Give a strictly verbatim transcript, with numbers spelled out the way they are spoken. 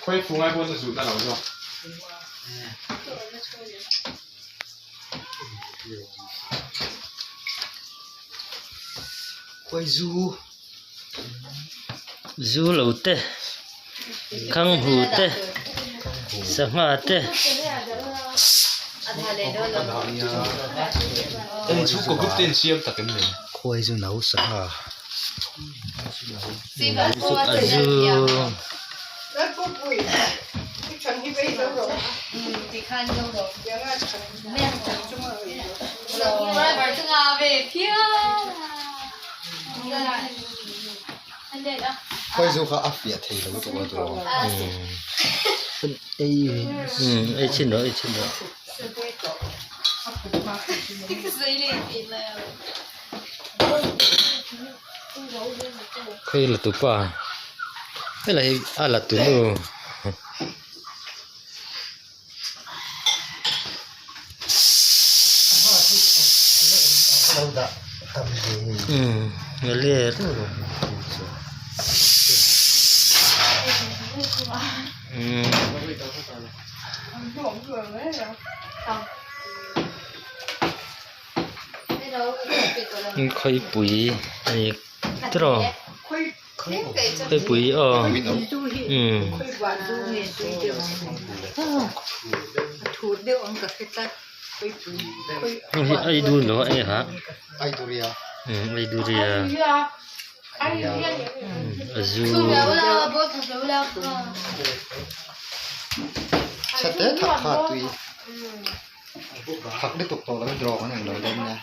Khoi phungai bo se juda rok jo. Khoi ju. Ju lo te. Khang hu te. Sanga te. Khoi ju nau sanga. Aju. Khoi ju kha apia thei lo to to. Ei. Hmm, ei chin ro, ei chin ro. Khoi la tu pa. Ei la, a la tu nu. Hmm, ngalir. Hmm. Khoi pui, ani tro. Khoi pui, oh. Hmm. Ai, ai du lo, ai ha. Ai du ria. Hmm, ai du ria. Hmm, aju. Sate thak kha tui. Thak de tok tok la dro kan lo dom na.